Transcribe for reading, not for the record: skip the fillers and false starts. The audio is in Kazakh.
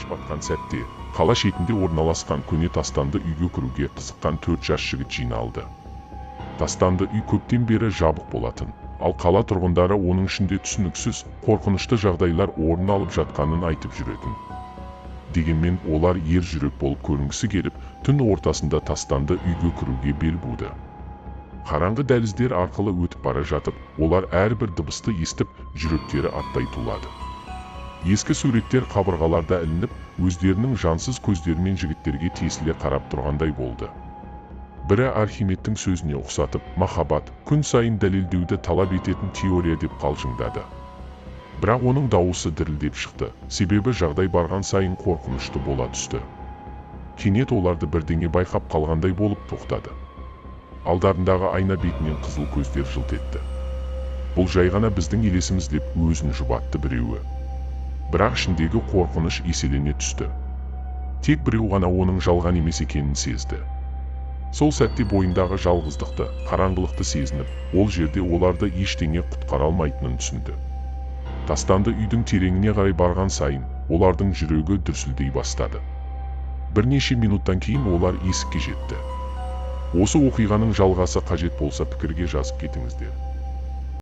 Кеш батқан сәтте, қала шетінде орналасқан көне тастанды үйге кіруге қызыққан төрт жас жігіт жиналды. Тастанды үй көптен бері жабық болатын, ал қала тұрғындары оның ішінде түсініксіз, қорқынышты жағдайлар орын алып жатқанын айтып жүретін. Дегенмен олар ер жүрек болып көрінгісі келіп, түн ортасында тастанды үйге кіруге бел буды. Қараңғы дәліздер арқылы өтіп бара жатып, олар әрбір дыбысты естіп, жүректері аттай тулады. Ескі суреттер қабырғаларда ілініп, өздерінің жансыз көздерімен жігіттерге тесіле қарап тұрғандай болды. Бірі Архимедтің сөзіне ұқсатып, «Махаббат, күн сайын дәлелдеуді талап ететін теория» деп қалжыңдады. Бірақ оның дауысы дірілдеп шықты, себебі жағдай барған сайын қорқынышты бола түсті. Кенет оларды бірдеңе байқап қалғандай болып тоқтады. Алдарындағы айна бетінен қызыл көздер жылт етті. «Бұл жай ғана біздің елесіміз», – деп өзін жұбатты біреуі. Бірақ ішіндегі қорқыныш еселене түсті. Тек біреу ғана оның жалған емес екенін сезді. Сол сәтте бойындағы жалғыздықты, қараңғылықты сезініп, ол жерде оларды ештеңе құтқара алмайтынын түсінді. Тастанды үйдің тереңіне қарай барған сайын, олардың жүрегі дүрсілдей бастады. Бірнеше минуттан кейін олар есікке жетті. Осы оқиғаның жалғасы қажет болса, пікірге жазып кетіңіздер.